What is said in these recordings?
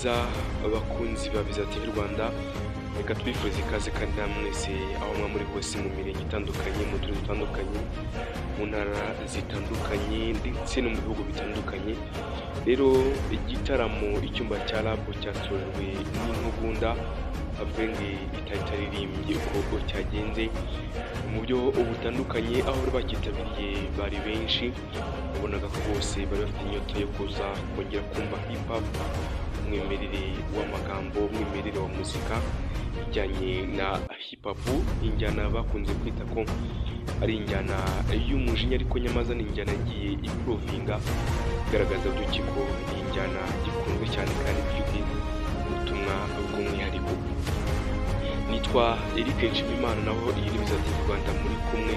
Neza abakunzi ba Biza TV Rwanda, reka tubifurize ikaze kandi namwe mwese aho mwa muri hose, mu mirenge itandukanye, mu turere dutandukanye, mu ntara zitandukanye ndetse no mu bihugu bitandukanye. Rero igitaramo Icyumba cya Rap cyasojwe n'intugunda avuga ngo itaririmbye uko cyagenze mu buryo butandukanye, aho bari bacyitabiriye bari benshi, wabonaga ko bose bari bafite inyota yo kuza kongera kumva hip hop, umwimerere w'amagambo, umwimerere wa muzika ijyanye na hip hop, injyana bakunze kwita ko ari injyana y'umujinya, ariko nyamaza ni injyana yagiye iprovinga, igaragaza by'uki ko iyi njyana ikunzwe cyane kandi ifite ubutumwa bw'umwihariko. Nitwa Eric Nshimiyimana, naho iyi ni Biza TV Rwanda muri kumwe.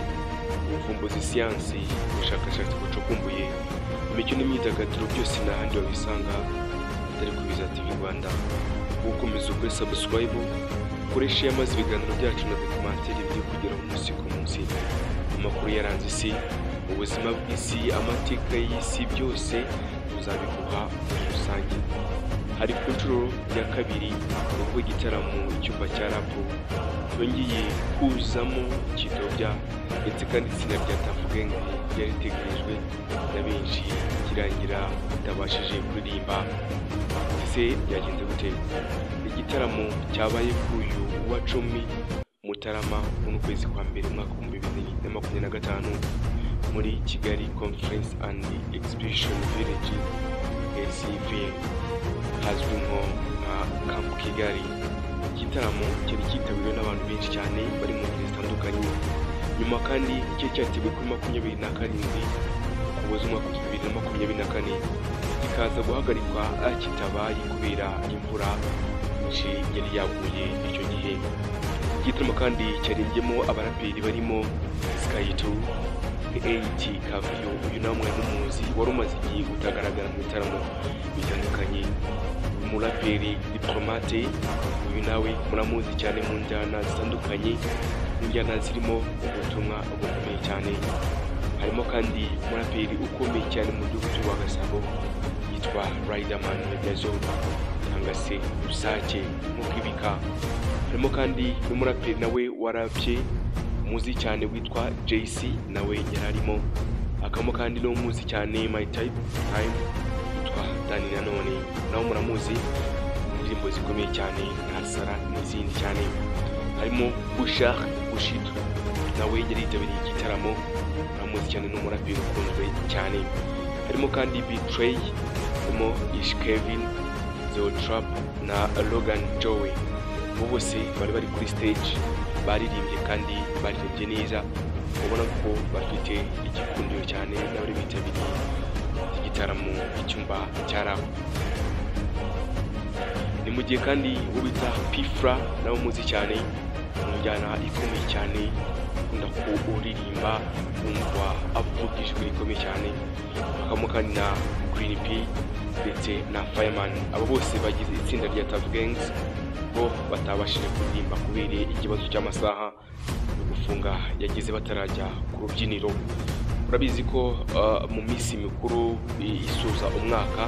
Ubuvumbuzi, siyansi, ubushakashatsi bucukumbuye, imikino n'imyidagaduro, byose nta handi wabisanga atari ku Biza TV Rwanda. Ukomeza ukore subscribe, ukoreshe maze ibiganiro byacu na documentaire biri kugeraho umunsi ku munsi. Amakuru yaranze isi, ubuzima bw'isi, amateka y'isi, byose tuzabiguha muri rusange. Hari ku nshuro ya kabiri ubwo igitaramo Icyumba cya Rap cyongeye kuzamo kidobya, ndetse kandi itsinda rya Tuff Gang ryari ritegerejwe na benshi kirangira ritabashije kuririmba. Ese byagenze gute? Igitaramo cyabaye kuri uyu wa 10 Mutarama mu kwezi kwa mbere, umwaka wa 2025, muri Kigali Conference and Exhibition Village, KCV, hazwi nko nka Camp Kigali. Igitaramo cyari cyitabiriwe n'abantu benshi cyane bari mu ngeri zitandukanye. Nyuma kandi cyari cyateguwe kuri 27 Ukuboza umwaka wa 2024, kikaza guhagarikwa kitabaye kubera imvura nyinshi yari yaguye icyo gihe. Igitaramo kandi cyaririmbyeho abaraperi barimo Sky2, AT Kavuyo, uyu nawe mwari mumuzi, wari umaze igihe utagaragara mu bitaramo bitandukanye, umuraperi Diplomate, uyu nawe muramuzi cyane mu njyana zitandukanye, injyana zirimo ubutumwa bukomeye cyane. Harimo kandi umuraperi ukomeye cyane mu gihugu cy'u Gasabo yitwa Riderman Redezo cyangwa se Rusake nk'uko ibika. Harimo kandi n'umuraperi nawe warapye muzi cyane witwa JC, nawe yari arimo. Hakabamo kandi n'umuzi cyane My Type Time yitwa Dani Nanone, nawe muramuzi mu ndirimbo zikomeye cyane nka Sara n'izindi cyane. Harimo Bushali Bushido, nawe yari yitabiriye igitaramo, muramuzi cyane, n'umuraperi ukunzwe cyane. Harimo kandi B-Threy, harimo Ish Kevin, Zeo Trap na Logan Joe. Bo bose bari bari kuri stage, baririmbye kandi baririmbye neza, ubona ko bafite igikundiro cyane n'abari bitabiriye iki gitaramo Icyumba cya Rap. Ni mu gihe kandi uwo bita P Fla, nawe muzi cyane mu njyana ikomeye cyane, ukunda kuririmba wumva avuga ijwi rikomeye cyane. Hakabamo kandi na Green P ndetse na Fireman. Abo bose bagize itsinda rya Tuff Gangs, bo batabashije kuririmba kubera ikibazo cy'amasaha yo gufunga yagize batarajya ku rubyiniro. Urabizi ko mu minsi mikuru isoza umwaka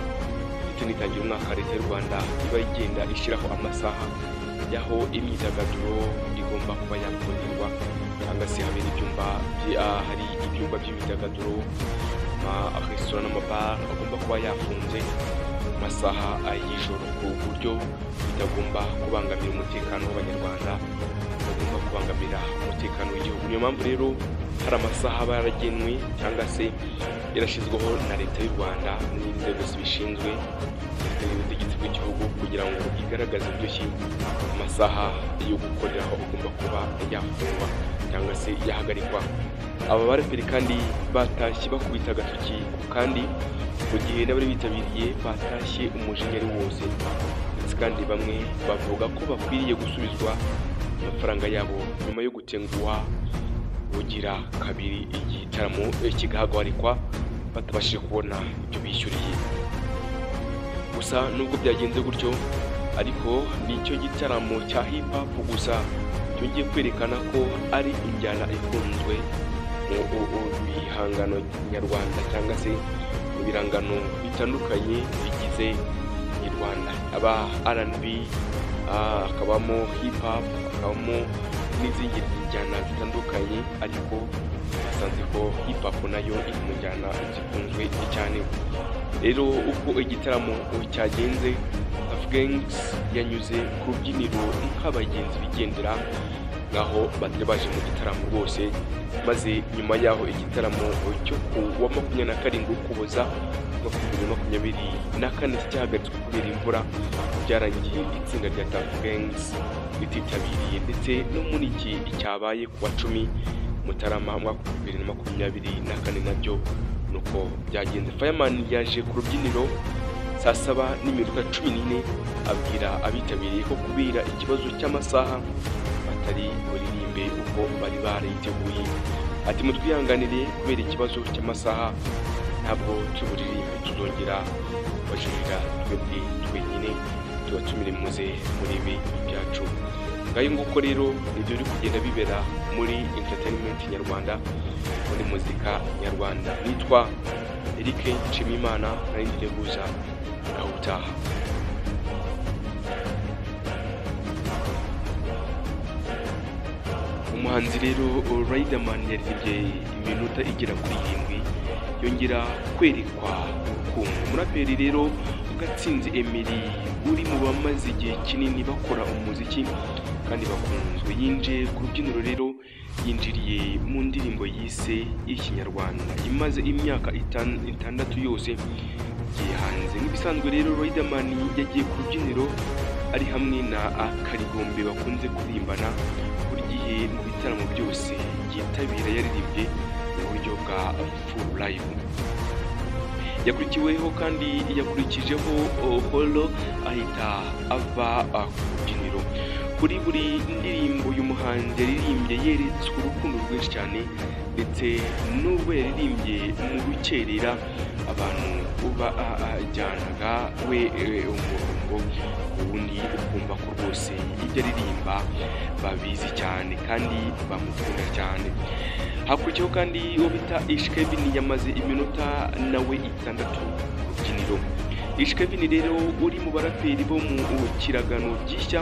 ndetse n'itangira umwaka, Leta y'u Rwanda iba igenda ishyiraho amasaha y'aho imyidagaduro igomba kuba yakongerwa cyangwa se habera ibyumba, hari ibyumba by'imyidagaduro, amaresitora n'amabara agomba kuba yafunze mu masaha y'ijoro, ku buryo bitagomba kubangamira umutekano w'Abanyarwanda, bitagomba kubangamira umutekano w'igihugu. Niyo mpamvu rero hari amasaha aba yaragenwe cyangwa se yarashyizweho na Leta y'u Rwanda n'inzego zibishinzwe, y'ubutegetsi bw'igihugu, kugira ngo igaragaze uburyo ki amasaha yo gukoreraho agomba kuba yafungwa cyangwa se yahagarikwa. Aba baraperi kandi batashye bakubita agatoki ku kandi, mu gihe n'abari bitabiriye batashye umujinya ari wose, ndetse kandi bamwe bavuga ko bakwiriye gusubizwa amafaranga yabo nyuma yo gutenguha bugira kabiri, igitaramo kigahagarikwa batabashije kubona ibyo bishyuriye. Gusa nubwo byagenze gutyo, ariko nicyo gitaramo cya hip hop gusa cyongeye kwerekana ko ari injyana ikunzwe mu bihangano nyarwanda cyangwa se mu birangano bitandukanye bigize nyarwanda, aba R&B, hakabamo hip hop, hakabamo n'izindi njyana zitandukanye, ariko basanze ko hip hop nayo iri mu njyana zikunzwe cyane. Rero uko igitaramo cyagenze, Tuff Gangs yanyuze ku rubyiniro nk'abagenzi bigendera, ngaho batari baje mu gitaramo rwose. Maze nyuma yaho igitaramo cyo ku wa 27 Ukuboza 2024 cyahagaritswe kubera imvura, byarangiye itsinda rya Tuff Gangs rititabiriye, ndetse no muri iki cyabaye ku wa 10 Mutarama 2024 nabyo nuko byagenze. Fireman yaje ku rubyiniro saa 7:14 abwira abitabiriye ko kubera ikibazo cy'amasaha batari buririmbe uko bari bariteguye. Ati mutwihanganire kubera ikibazo cy'amasaha ntabwo tuburirimbe, tuzongera bajurira twebwe twenyine, tubatumire muze murebe ibyacu. Ngayo nguko rero nibyo biri kugenda bibera muri entertainment nyarwanda, muri muzika nyarwanda. Nitwa Eric Nshimiyimana, nari ndireguza nawe utaha. Umuhanzi rero Riderman yaririmbye iminota igera kuri 7 yongera kwerekwa urukundo. Umuraperi rero Gatsinzi Emery uri mu bamaze igihe kinini bakora umuziki kandi bakunzwe, yinjiye ku rubyiniro rero yinjiriye mu ndirimbo yise y'Ikinyarwanda imaze imyaka 6 yose igiye hanze. Nk'ibisanzwe rero Riderman yagiye ku rubyiniro ari hamwe na Karigombe bakunze kuririmbana buri gihe mu bitaramo byose yitabira, yaririmbye mu buryo bwa full live. Yakurikiweho kandi yakurikijeho Holo ahita ava ku rubyiniro. Kuri buri ndirimbo uyu muhanzi yaririmbye yeretswe urukundo rwinshi cyane, ndetse n'ubwo yaririmbye mu rukerera abantu bajyanaga we umurongo ubundi ukumva ko rwose ibyo aririmba babizi cyane kandi bamukunda cyane. Hakurikiyeho kandi uwo bita Ish Kevin yamaze iminota nawe 6 ku rubyiniro. Ish Kevin rero uri mu baraperi bo mu kiragano gishya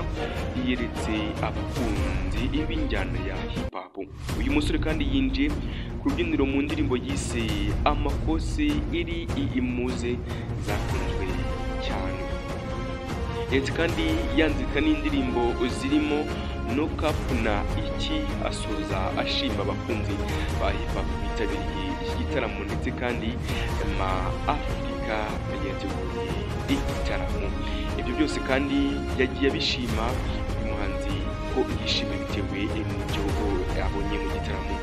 yeretse abakunzi b'injyana ya hip hop. Uyu musore kandi yinjiye ku rubyiniro mu ndirimbo yise Amakosi iri imuze zakunzwe cyane, ndetse kandi yanzika n'indirimbo zirimo No Cap na Iki, asoza ashima abakunzi ba hip hop bitabiriye iki gitaramo, ndetse kandi ma Afrika yateguye igitaramo. Ibyo byose kandi yagiye abishima uyu muhanzi ko yishimiye bitewe n'ibyo abonye mu gitaramo.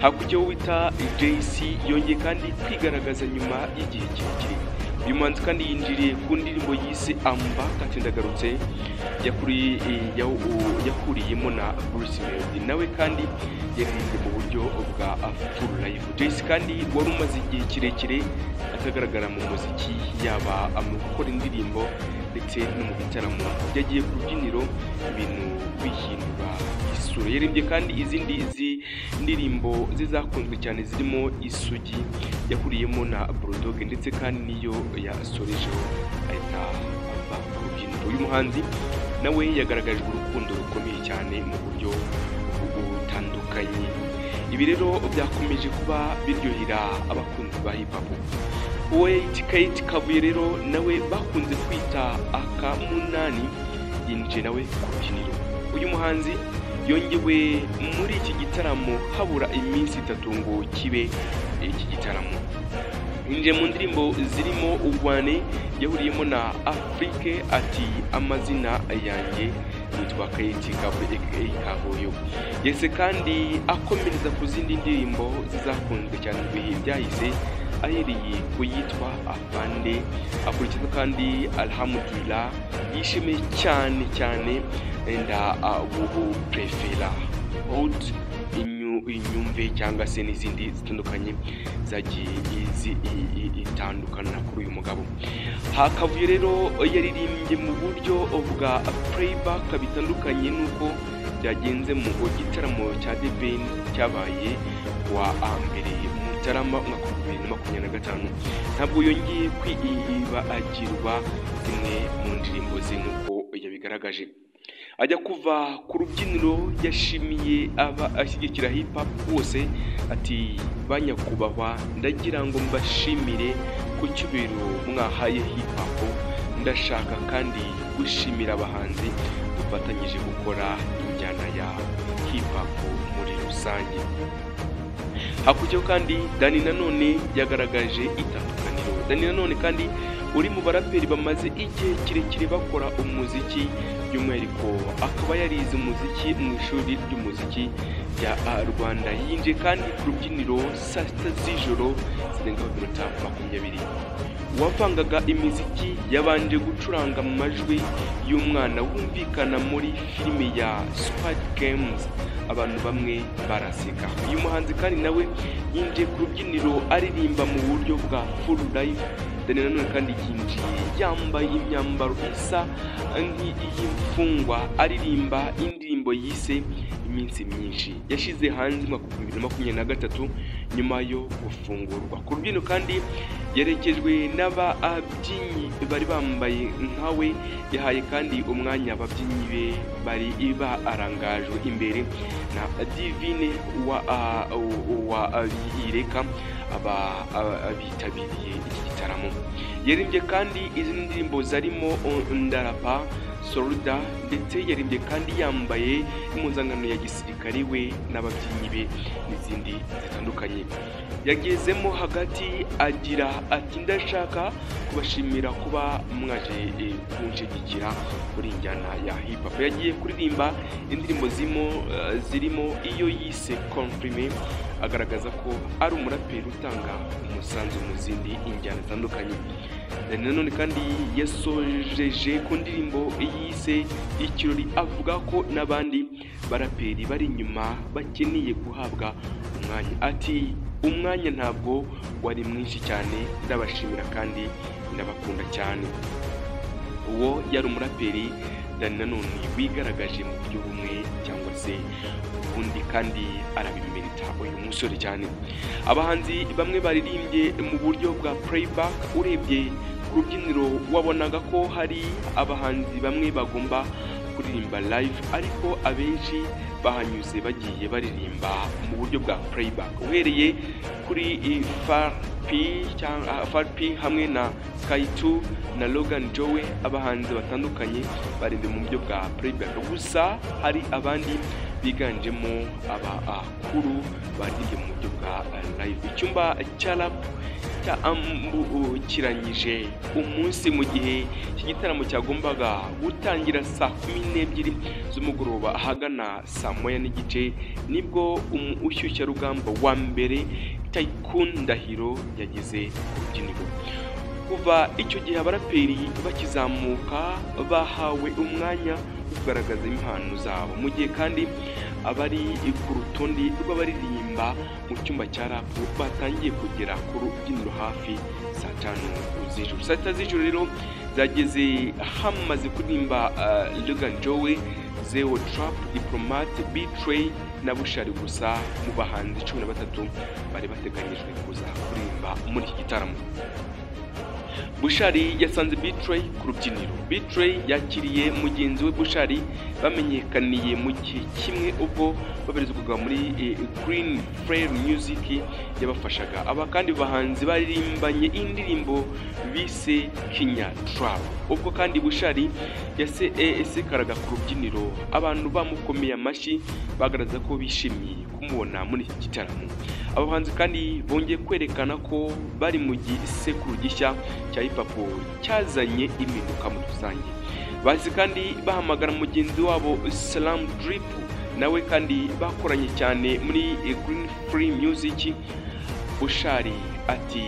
Hakurya wita JC yongeye kandi kwigaragaza nyuma y'igihe kirekire. Uyu muhanzi kandi yinjiriye ku ndirimbo yise Amba Katindagarutse yakuriyemo na Bruce Melody, nawe kandi yaririmbye mu buryo bwa full live. JC kandi wari umaze igihe kirekire atagaragara mu muziki, yaba mu gukora indirimbo ndetse no mu bitaramo, yagiye ku rubyiniro ibintu bihindura isura. Yaririmbye kandi izindi ndirimbo zizakunzwe cyane zirimo Isugi yakuriyemo na Bulldog, ndetse kandi niyo yasorejeho ahita ava ku rubyiniro. Uyu muhanzi nawe yagaragajwe urukundo rukomeye cyane mu buryo butandukanye. Ibi rero byakomeje kuba biryohera abakunzi ba hip hop. Wait Kate Kabuye rero nawe bakunze kwita Akamunani yinjiye nawe ku rubyiniro. Uyu muhanzi yongewe muri iki gitaramo habura iminsi 3 ngo kibe iki gitaramo. Yinjiye mu ndirimbo zirimo Ugwane yahuriyemo na Afrique, ati amazina yanjye nitwa Kate Kabuye Kabuyo. Yese kandi akomereza ku zindi ndirimbo zizakunzwe cyane mu bihe byahise, ahereye ku yitwa Afande, akurikiza kandi Alhamdulillah yishimiye cyane cyane nda bubu prefera old inyumve cyangwa se n'izindi zitandukanye zagiye itandukana kuri uyu mugabo. Hakavuye rero yaririmbye mu buryo bwa playback bitandukanye nuko byagenze mu gitaramo cya The Ben cyabaye wa mbere Mutarama umwaka wa 2025. Ntabwo yongeye kwibagirwa zimwe mu ndirimbo ze nk'uko yabigaragaje. Ajya kuva ku rubyiniro yashimiye aba ashyigikira hip hop bose, ati: "Banyakubahwa, ndagira ngo mbashimire ku cyubahiro mwahaye hip hop. Ndashaka kandi gushimira abahanzi dufatanyije gukora injyana ya hip hop muri rusange." Hakurikiraho kandi Danny Nanone yagaragaje itandukaniro. Danny Nanone kandi uri mu baraperi bamaze igihe kirekire bakora umuziki, by'umwihariko akaba yarize umuziki mu ishuri ry'umuziki rya Rwanda, yinjiye kandi ku rubyiniro saa 6 z'ijoro zirengaho iminota 20. Uwavangaga imiziki yabanje gucuranga mu majwi y'umwana wumvikana muri filime ya Squid Games, abantu bamwe baraseka. Uyu muhanzi kandi nawe yinjiye ku rubyiniro aririmba mu buryo bwa full live. Danny Nanone kandi yinjiye yambaye imyambaro isa nk'iy'imfungwa, aririmba indirimbo yise "Iminsi Myinshi" yashyize hanze mu mwaka wa 2023 nyuma yo gufungurwa. Ku rubyiniro kandi yerekejwe n'ababyinnyi bari bambaye nkawe. Yahaye kandi umwanya ababyinnyi be bari barangajwe imbere na Divine wa wa Bireka. Aba bitabiriye iki gitaramo yaririmbye kandi izindi ndirimbo zarimo "Ndarapa", "Soruda", ndetse yaririmbye kandi yambaye impuzankano ya gisirikare we n'ababyinnyi be n'izindi zitandukanye. Yagezemo hagati agira ati: "Ndashaka kubashimira kuba mwaje kunshyigikira muri njyana ya hip hop." Yagiye kuririmba indirimbo zirimo iyo yise "Confirme", agaragaza ko ari umuraperi utanga umusanzu mu zindi injyana zitandukanye. Nanone kandi yasojeje ku ndirimbo yise "Ikirori", avuga ko n'abandi baraperi bari inyuma bakeneye guhabwa umwanya. Ati: "Umwanya ntabwo wari mwinshi cyane, ndabashimira kandi ndabakunda cyane." Uwo yari umuraperi Danny Nanone wigaragaje mu buryo bumwe cyangwa se ubundi, kandi arabimerita uyu musore cyane. Abahanzi bamwe baririmbye mu buryo bwa playback. Urebye ku rubyiniro wabonaga ko hari abahanzi bamwe bagomba kuririmba live, ariko abenshi bahanyuze bagiye baririmba mu buryo bwa playback, uhereye kuri Far P cyangwa Far P hamwe na Sky 2 na Logan Joe. Abahanzi batandukanye baririmbye mu buryo bwa playback, gusa hari abandi biganjemo abakuru baririmbye mu buryo bwa live. Icyumba cya rap cyambukiranyije umunsi. Mu gihe iki gitaramo cyagombaga gutangira saa 12 z'umugoroba, ahagana saa 1:30 nibwo umushyushyarugamba wa mbere Taikun Ndahiro yageze ku rubyiniro. Kuva icyo gihe abaraperi bakizamuka bahawe umwanya wo kugaragaza impano zabo, mu gihe kandi abari ku rutonde rw'abaririmba mu cyumba cya rap batangiye kugera ku rubyiniro hafi saa 5 z'ijoro. Saa 6 z'ijoro rero zageze hamaze kuririmba Logan Joe, Zeo Trap, Diplomate, B-Threy na Bushali gusa mu bahanzi 13 bari bateganyijwe kuza kuririmba muri iki gitaramo. Bushali yasanze B-Threy ku rubyiniro. B-Threy yakiriye mugenzi we Bushali bamenyekaniye mu gihe kimwe ubwo babarizwaga muri Green Flare Music yabafashaga. Aba kandi bahanzi baririmbanye indirimbo bise "Kinya Trap". Ubwo kandi Bushali yasekaraga ku rubyiniro, abantu bamukomeye amashyi bagaragaza ko bishimiye kumubona muri iki gitaramo. Aba bahanzi kandi bongeye kwerekana ko bari mu gisekuru gishya cya hip hop cyazanye impinduka muri rusange. Bahise kandi bahamagara mugenzi wabo Salam Drip, nawe kandi bakoranye cyane muri Green Free Music. Bushali ati: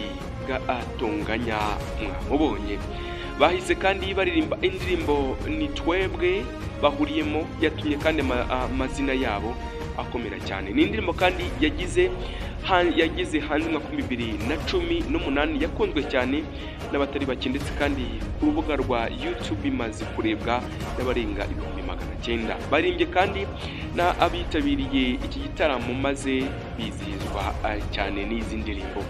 "Gatonganya mwamubonye." Bahise kandi baririmba indirimbo "Ni Twebwe" bahuriyemo, yatumye kandi amazina yabo akomera cyane. Ni indirimbo kandi yagize hanze mu 2018, yakunzwe cyane n'abatari bake, ndetse kandi ku rubuga rwa YouTube imaze kurebwa n'abarenga 900,000. Baririmbye kandi na abitabiriye iki gitaramo maze bizihizwa cyane n'izi ndirimbo.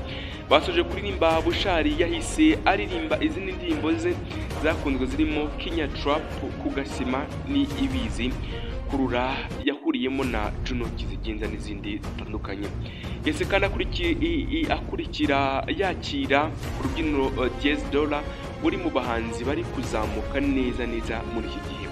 Basoje kuririmba, Bushali yahise aririmba izindi ndirimbo ze zakunzwe zirimo Kenya Trap, Kugasima ni Ibizi, Kurura yahuriyemo na Juno Kizigenza n'izindi zitandukanye. Yese kandi akurikira yakira ku rubyiniro Diez Dola uri mu bahanzi bari kuzamuka neza neza muri iki gihe.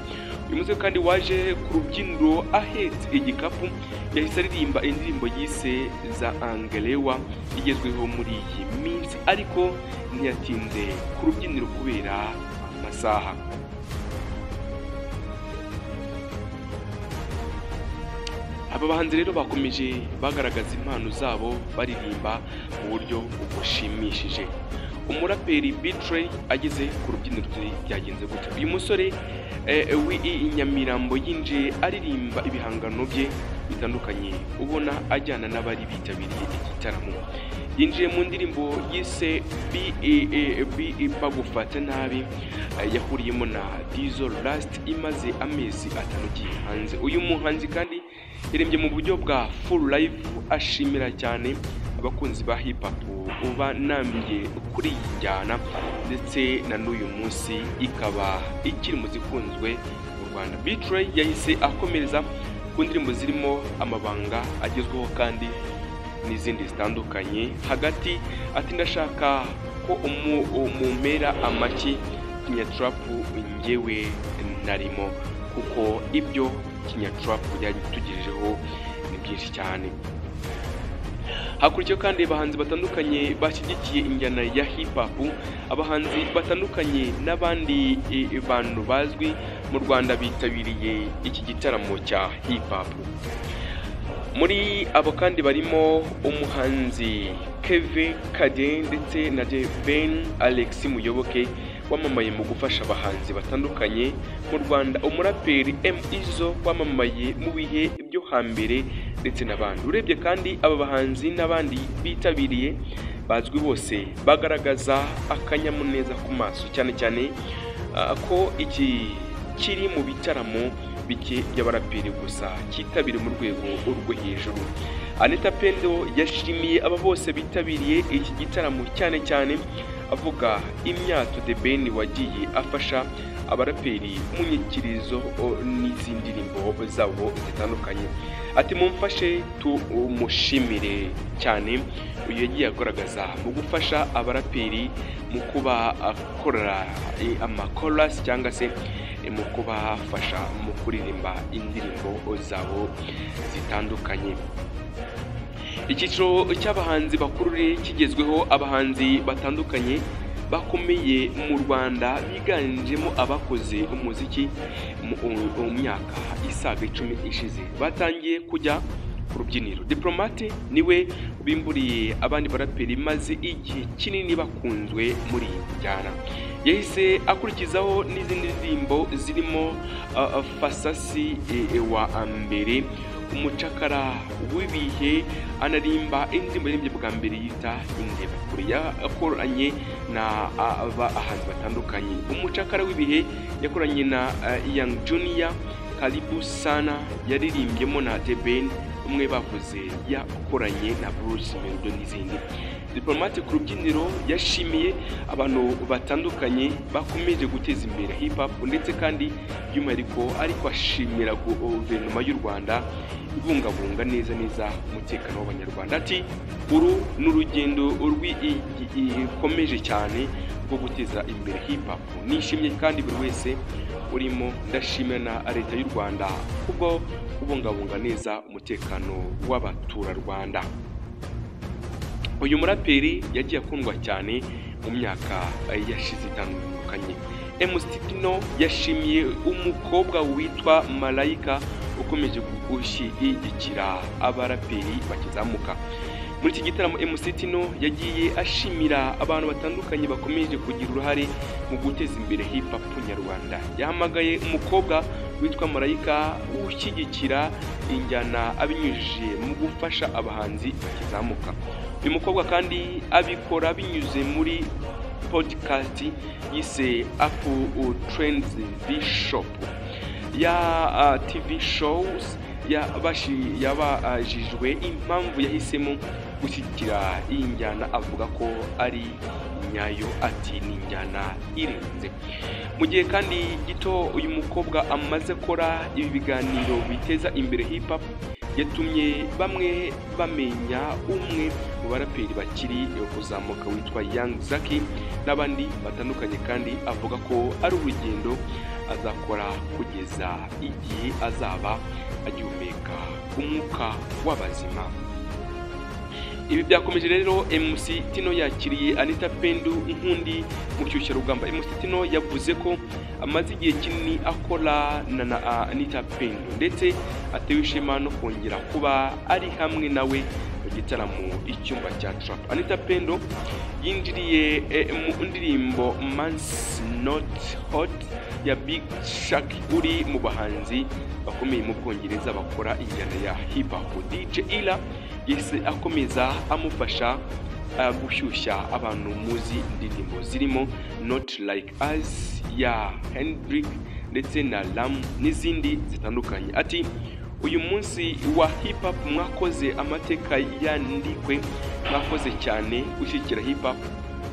Uyu musore kandi waje ku rubyiniro ahetse igikapu, yahise aririmba indirimbo yise za Angelewa igezweho muri iyi minsi, ariko ntiyatinze ku rubyiniro kubera amasaha. Aba bahanzi rero bakomeje bagaragaza impano zabo baririmba mu buryo bushimishije. Umuraperi B-Threy ageze ku rubyiniro byagenze gute? Uyu musore w'i Nyamirambo yinjiye aririmba ibihangano bye bitandukanye, ubona ajyana n'abari bitabiriye igitaramo. Yinjiye mu ndirimbo yise B bagufata nabi, yahuriyemo na Dizzo Last, imaze amezi 5 igiye hanze. Uyu muhanzi kandi yaririmbye mu buryo bwa full live, ashimira cyane abakunzi ba hip hop banambye kuri iyi njyana, ndetse na n'uyu munsi ikaba ikiri mu zikunzwe mu Rwanda. B-Threy yahise akomereza ku ndirimbo zirimo Amabanga agezweho kandi n'izindi zitandukanye. Hagati ati ndashaka ko umumera amashyi Kenya Trap ngewe narimo, kuko ibyo Kenya Trap yatugejejeho ni byinshi cyane. Hakurikiyeho kandi abahanzi batandukanye bashyigikiye injyana ya hip hop, abahanzi batandukanye n'abandi bantu bazwi mu Rwanda bitabiriye iki gitaramo cya hip hop. Muri abo kandi barimo umuhanzi Keve Kade ndetse na The Ben Alex Muyoboke wamamaye mu gufasha abahanzi batandukanye mu Rwanda, umuraperi M Izzo wamamaye mu bihe byo hambere ndetse n'abandi. Urebye kandi aba bahanzi n'abandi bitabiriye bazwi bose bagaragaza akanyamuneza ku maso, cyane cyane ko iki kiri mu bitaramo bike by'abaraperi gusa cyitabiriye mu rwego rwo hejuru. Anita Pendo yashimiye aba bose bitabiriye iki gitaramo, cyane cyane avuga imyato The Ben wagiye afasha abaraperi mu nyikirizo n'izindi ndirimbo zabo zitandukanye. Ati mumfashe tumushimire cyane, uyu yagiye agaragaza mu gufasha abaraperi mu kuba akora amakorasi cyangwa se mu kubafasha mu kuririmba indirimbo zabo zitandukanye. Icyiciro cy'abahanzi bakuru kigezweho, abahanzi batandukanye bakomeye mu Rwanda biganjemo abakoze umuziki mu myaka isaga 10 ishize batangiye kujya ku rubyiniro. Diplomate niwe ubimburiye abandi baraperi maze igihe kinini bakunzwe muri iyi njyana. Yahise akurikizaho n'izindi ndirimbo zirimo Fasasi wa mbere, Umucakara w'ibihe, anarimba indirimbo yaririmbye bwa mbere yita Indebakure yakoranye na abahanzi batandukanye. Umucakara w'ibihe yakoranye na Young Junior, Karibu Sana yaririmbyemo na The Ben, umwe bavuze yakoranye na Bruce Melody n'izindi. Diplomate ku rubyiniro yashimiye abantu batandukanye bakomeje guteza imbere hip hop, ndetse kandi by'umwihariko ariko ashimira guverinoma y'u Rwanda ibungabunga neza neza umutekano w'Abanyarwanda. Ati uru ni urugendo rw'ikomeje cyane rwo guteza imbere hip hop, nishimye kandi buri wese urimo, ndashimira na leta y'u Rwanda kubwo kubungabunga neza umutekano w'abaturarwanda. Uyu muraperi yagiye akundwa cyane mu myaka yashize itandukanye. MC Tino yashimiye umukobwa witwa Malayika ukomeje gushyigikira abaraperi bakizamuka. Muri iki gitaramo MC Tino yagiye ashimira abantu batandukanye bakomeje kugira uruhare mu guteza imbere hip hop nyarwanda. Yahamagaye umukobwa witwa Marayika ushyigikira injyana abinyujije mu gufasha abahanzi bakizamuka. Uyu mukobwa kandi abikora binyuze muri podcast yise Up Trends Bishop ya TV shows. Yabajijwe impamvu yahisemo gushyigikira iyi njyana, avuga ko ari nyayo, ati ni injyana irenze. Mu gihe kandi gito uyu mukobwa amaze akora ibi biganiro biteza imbere hip hop, yatumye bamwe bamenya umwe mu baraperi bakiri kuzamuka witwa Young Zaki n'abandi batandukanye, kandi avuga ko ari urugendo azakora kugeza igihe azaba agihumeka umwuka w'abazima. Ibi byakomeje rero, MC Tino yakiriye Anita Pendo nk'undi mushyushyarugamba. MC Tino yavuze ko amaze igihe kinini akorana na Anita Pendo, ndetse atewe ishema no kongera kuba ari hamwe nawe mu gitaramo Icyumba cya Trap. Anita Pendo yinjiriye mu ndirimbo Man's Not Hot ya Big Shaq, uri mu bahanzi bakomeye mu Bwongereza bakora injyana ya hip hop. DJ Ira yahise akomeza amufasha gushyushya abantu muzi indirimbo zirimo Not Like Us ya Hendrik ndetse na Lam n'izindi zitandukanye. Ati uyu munsi wa hip hop mwakoze amateka yandikwe, mwakoze cyane gushyigikira hip hop,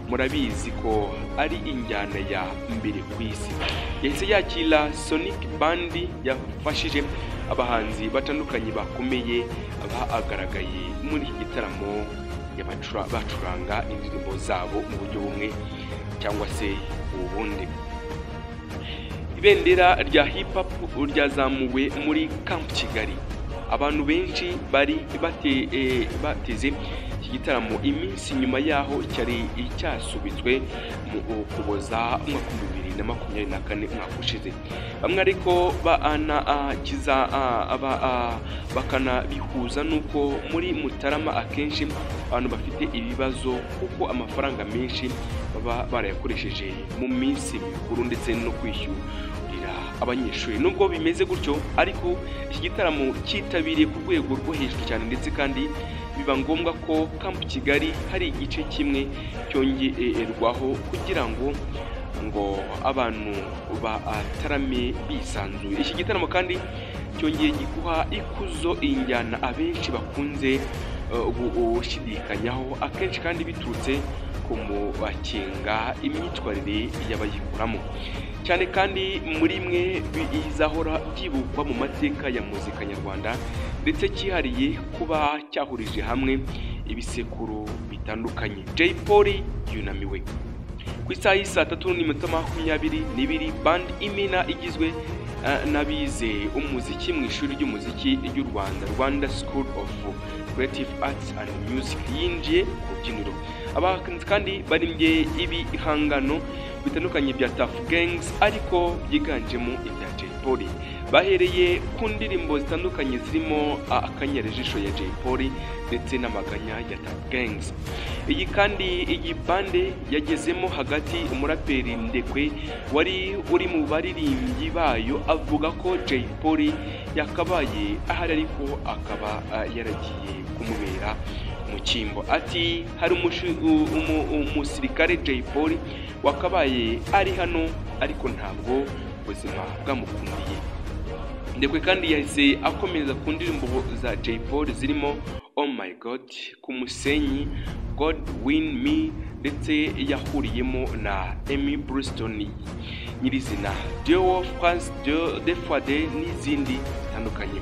murabizi ko ari injyana ya mbere ku isi. Yahise yakira Sonic Band yafashije abahanzi batandukanye bakomeye bagaragaye muri iki gitaramo, bacuranga indirimbo zabo mu buryo bumwe cyangwa se ubundi. Ibendera rya hip hop ryazamuwe muri Camp Kigali. Abantu benshi bari bateze iki gitaramo iminsi nyuma yaho cyari cyasubitswe mu Ukuboza umwaka 2024, umwaka ushize. Bamwe ariko bakanabihuza nuko muri Mutarama akenshi abantu bafite ibibazo, kuko amafaranga menshi baba barayakoresheje mu minsi mikuru ndetse no kwishyurira abanyeshuri. Nubwo bimeze gutyo ariko, iki gitaramo cyitabiriye ku rwego rwo hejuru cyane, ndetse kandi biba ngombwa ko Camp Kigali hari igice kimwe cyongerwaho kugira ngo abantu batarame bisanzuye. Iki gitaramo kandi cyongeye guha ikuzo injyana abenshi bakunze gushidikanyaho akenshi, kandi biturutse ku mubakenga imyitwarire y'abayikoramo cyane, kandi muri mwe bizahora byibukwa mu mateka ya muzika nyarwanda, ndetse cyihariye kuba cyahurije hamwe ibisekuru bitandukanye. Jay Polly yunamiwe ku isaha y'i 3:22. Band Imena igizwe n'abize umuziki mu ishuri ry'umuziki ry'u Rwanda, Rwanda School of Creative Arts and Music, yinjiye ku rubyiniro. Abahanzi kandi baririmbye ibihangano bitandukanye bya Tuff Gangs, ariko byiganjemo ibya Jay Polly. Bahereye ku ndirimbo zitandukanye zirimo Akanyarejisho ya Jay Polly ndetse n'Amaganya ya Tuff Gangs. Iyi kandi iyi band yagezemo hagati, umuraperi Ndekwe wari uri mu baririmbyi bayo avuga ko Jay Polly yakabaye ahari, ariko akaba yaragiye kumubera mu cyimbo. Ati hari umusirikare Jay Polly wakabaye ari hano, ariko ntabwo ubuzima bwamukundiye. Ndekwe kandi yahise akomeza ku ndirimbo za Jay Polly zirimo Oh My God, Ku Musenyi, God Win Me, ndetse yahuriyemo na Amy Bruston nyirizina, Duo France de Fade n'izindi zitandukanye.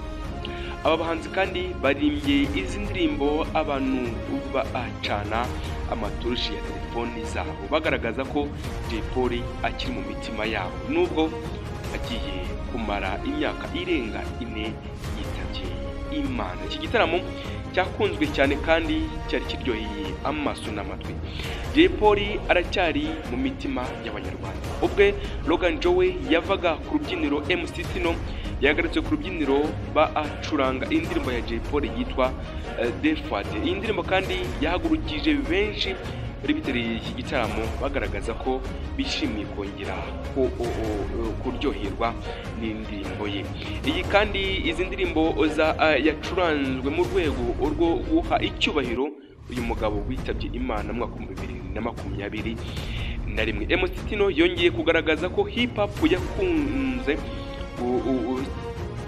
Aba bahanzi kandi baririmbye izi ndirimbo abantu bacana amatoroshi ya telefoni zabo, bagaragaza ko Jay Polly akiri mu mitima yabo nubwo agiye kumara imyaka irenga 4 yitabye Imana. Iki gitaramo cyakunzwe cyane kandi cyari kiryoheye amaso n'amatwi. Jay Polly aracyari mu mitima y'Abanyarwanda. Ubwe Logan Joe yavaga ku rubyiniro, MC Tino Yagarutse ku rubyiniro bacuranga indirimbo ya Jay Polly yitwa Defade. Iyi ndirimbo kandi yahagurukije benshi bari bitabiriye iki gitaramo, bagaragaza ko bishimiye kongera kuryoherwa n'indirimbo ye. Iyi kandi, izi ndirimbo yacuranzwe mu rwego rwo guha icyubahiro uyu mugabo witabye Imana mu mwaka 2021. MC Tino yongeye kugaragaza ko hip hop yakunze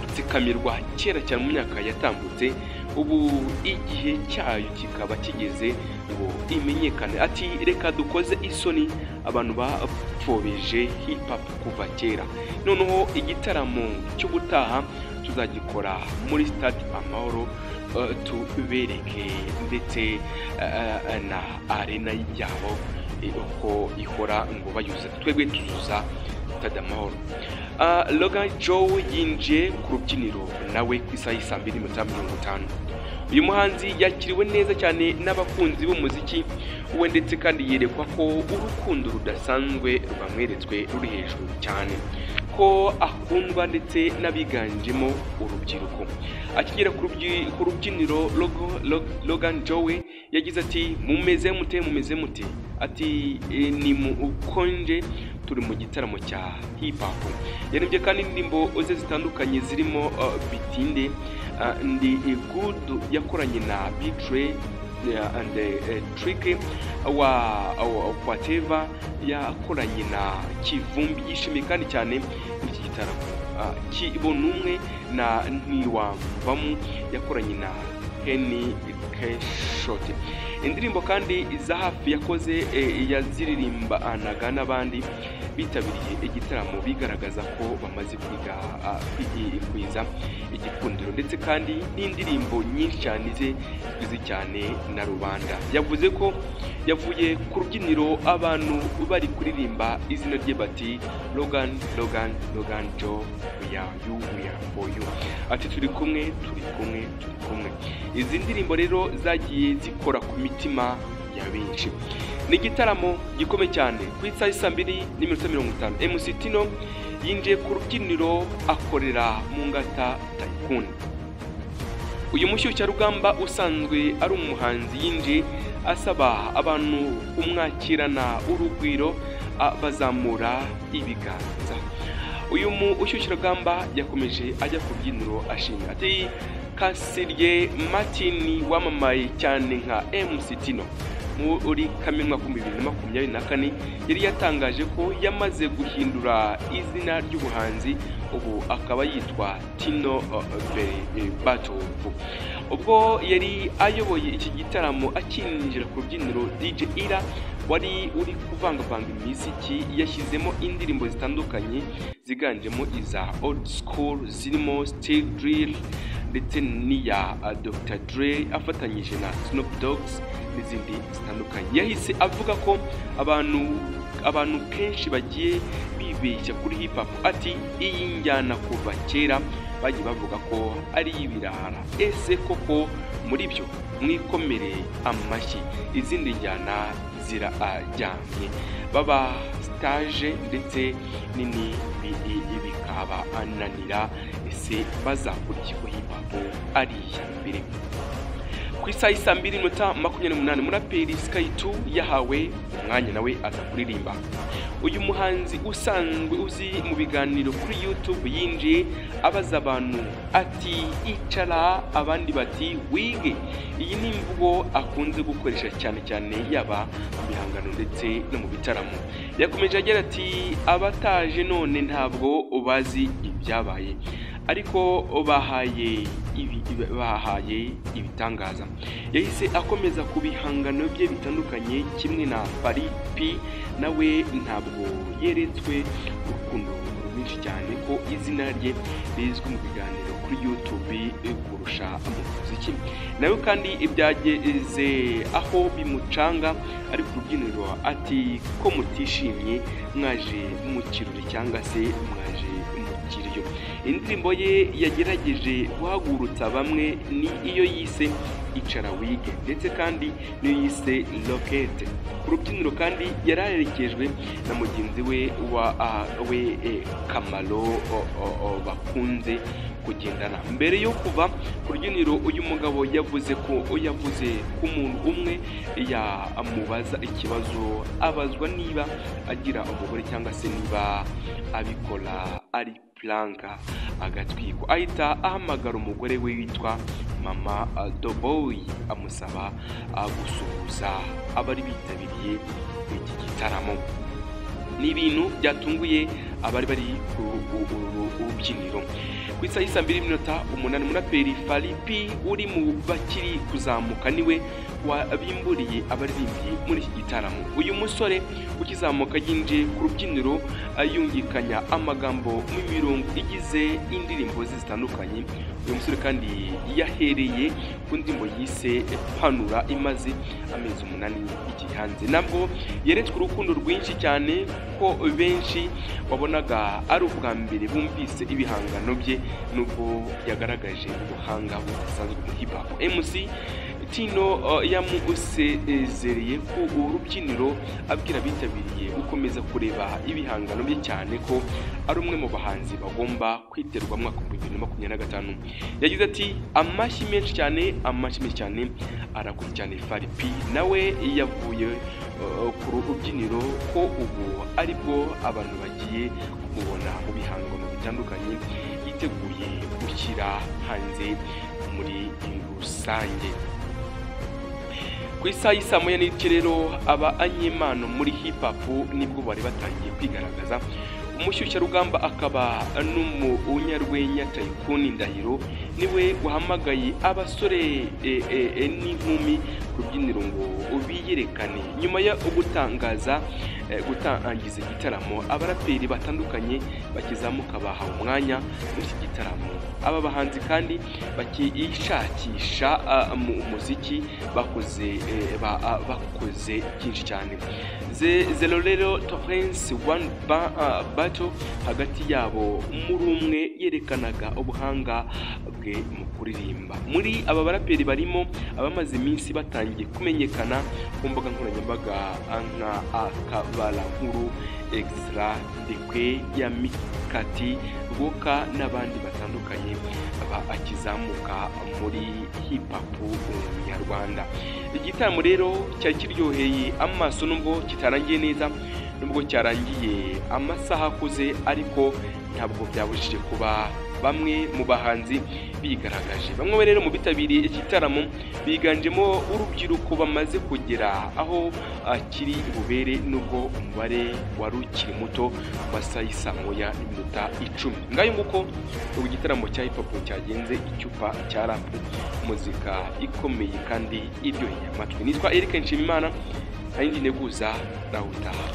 gutsikamirwa kera cyane mu myaka yatambutse, ubu igihe cyayo kikaba kigeze ngo imenyekane. Ati: "Reka dukoze isoni abantu bapfobeje hip hop kuva kera. Noneho igitaramo cy'ubutaha tuzagikora muri Stade Amahoro, tubereke ndetse na arena yabo uko ihora ngo bayuza, twebwe tuzuza Stade Amahoro." Logan Joe yinjiye ku rubyiniro nawe ku isaha y'i 2:50. Uyu muhanzi yakiriwe neza cyane n'abakunzi b'umuziki we, ndetse kandi yerekwa ko urukundo rudasanzwe rwamweretswe ruri hejuru cyane, ko akundwa ndetse n'abiganjemo urubyiruko. Akigera ku rubyiniro, Logan Joe yagize ati: "Mumeze mute? Mumeze mute?" Ati: "Ni mu ukonje, turi mu gitaramo cya hip hop." Yaririmbye kandi indirimbo ze zitandukanye zirimo Bitinde, Ndi Good yakoranye na B-Threy and Trick wa Quateva yakoranye na Kivumbi. Yishimiye kandi cyane muri iki gitaramo Kibonumwe na Ntiwamvamu yakoranye na Kenny K-Shot. Indirimbo kandi za hafi yakoze yaziririmbanaga n'abandi bitabiriye igitaramo, bigaragaza ko bamaze kwiga kwiza igikundiro, ndetse kandi n'indirimbo nyinshi cyane ze zizwi cyane na rubanda. Yavuze ko yavuye ku rubyiniro abantu bari kuririmba izina rye bati: "Logan, Logan, Logan Joe, we are you, we are for you." Ati: "Turi kumwe, turi kumwe, turi kumwe." Izi ndirimbo rero zagiye zikora ku mitima ya benshi. Ni igitaramo gikomeye cyane. Ku isaha y'i 2:50, MC Tino yinjiye ku rubyiniro akorera mu ngata Taikun. Uyu mushyushyarugamba usanzwe ari umuhanzi yinjiye asaba abantu kumwakirana urugwiro, bazamura ibiganza. Uyu mushyushyarugamba yakomeje ajya ku rubyiniro ashimira, ati: Kasirye Martin wamamaye cyane nka MC Tino, muri Kamena 2024 yari yatangaje ko yamaze guhindura izina ry'ubuhanzi, ubu akaba yitwa Tino Berbatov. Ubwo yari ayoboye iki gitaramo, akinjira ku rubyiniro, DJ Ira wari uri kuvangavanga imiziki yashyizemo indirimbo zitandukanye ziganjemo iza old school zirimo Still Dre ndetse n'iya Dr Dre afatanyije na Snoop Dogg n'izindi zitandukanye. Yahise avuga ko abantu kenshi bagiye bibeshya kuri hip hop. Ati: "Iyi njyana kuva kera bagiye bavuga ko ari iy'ibirara. Ese koko muri byo? Mwikomere amashyi, izindi njyana ziraryamye, baba stage ndetse nini bikabananira. Ese bazakora iki ko hip hop ari iya mbere?" Ku isaha y'i 2:28, muraperi Sky2 yahawe umwanya nawe aza kuririmba. Uyu muhanzi usanzwe uzi mu biganiro kuri YouTube yinjiye abaza abantu ati: "Icara," abandi bati: "Wige." Iyi ni imvugo akunze gukoresha cyane cyane yaba mu bihangano ndetse no mu bitaramo. Yakomeje agira ati: "Abataje none ntabwo bazi ibyabaye, ariko bahaye ibitangaza." Yahise akomeza ku bihangano bye bitandukanye. Kimwe na Fally P, nawe ntabwo yeretswe urukundo rwinshi cyane ko izina rye rizwi mu biganiro kuri YouTube kurusha mu muziki. Nawe kandi byageze aho bimucanga ari ku rubyiniro, ati: "Ko mutishimye, mwaje mu kirori cyangwa se mwaje mu kiriyo?" Indirimbo ye yagerageje guhagurutsa bamwe ni iyo yise Icara Wige ndetse kandi niyo yise Rocket. Ku rubyiniro kandi yaraherekejwe na mugenzi we wa we Kamaro bakunze kugendana. Mbere yo kuva ku rubyiniro, uyu mugabo yavuze ko umuntu umwe yamubaza ikibazo, abazwa niba agira umugore cyangwa se niba abikora ari prank agatwiko, ahita ahamagara umugore we witwa Mama Doboy amusaba gusuhuza abari bitabiriye iki gitaramo. Ni ibintu byatunguye abari bari ku rubyiniro. Ku isaha y'i 2:08, umuraperi Fally P uri mu bakiri kuzamuka niwe wabimburiye abaririmbyi muri iki gitaramo. Uyu musore ukizamuka yinjiye ku rubyiniro yungikanya amagambo mu mirongo igize indirimbo ze zitandukanye. Uyu musore kandi yahereye ku ndirimbo yise Panura imaze amezi 8 igiye hanze. Nabwo yeretswe urukundo rwinshi cyane ko benshi wabonaga ari ubwa mbere bumvise ibihangano bye, nubwo yagaragaje ubuhanga budasanzwe muri hip hop. MC Tino yamusezereye ku rubyiniro abwira abitabiriye gukomeza kureba ibihangano bye, cyane ko ari umwe mu bahanzi bagomba kwiterwa mwaka 2025. Yagize ati amashyi menshi cyane, amashyi menshi cyane, arakoze cyane Fally P. Nawe yavuye ku rubyiniro ko ubu aribwo abantu bagiye kumubona mu bihangano bitandukanye yiteguye gushyira hanze muri rusange. Ku isaha y'i 1:15 rero, aba anyemano muri hip hop nibwo bari batangiye kwigaragaza. Umushyushyarugamba akaba n'umunyarwenya Tycoon Ndahiro niwe wahamagaye abasore n'inkumi ku rubyiniro ngo biyerekane. Nyuma yo gutangaza gutangiza igitaramo, abaraperi batandukanye bakizamuka bahawe umwanya muri iki gitaramo. Aba bahanzi kandi bakishakisha mu muziki bakoze byinshi cyane. Zerorero Torrance One Battle hagati yabo muri umwe yerekanaga ubuhanga bwe mu kuririmba. Muri aba baraperi barimo abamaze iminsi batangiye kumenyekana ku mbuga nkoranyambaga nka Akabarankuru, Extra, Ndekwe ya Mikati, Rwoka n'abandi batandukanye bakizamuka muri hip hop nyarwanda. Igitaramo rero cyari kiryoheye amaso nubwo kitarangiye neza, nubwo cyarangiye amasaha akuze, ariko ntabwo byabujije kuba bamwe mu bahanzi bigaragaje. Bamwe rero mu bitabiriye iki gitaramo biganjemo urubyiruko bamaze kugera aho kiri bubere, nubwo umubare wari ukiri muto mu masaha y'i 1:10. Ngayo nguko ubu igitaramo cya hip hop cyagenze, icyupa cya rap, muzika ikomeye kandi iryoheye amatwi. Nitwa Eric Nshimimana, nayindi neguza nawe utaha.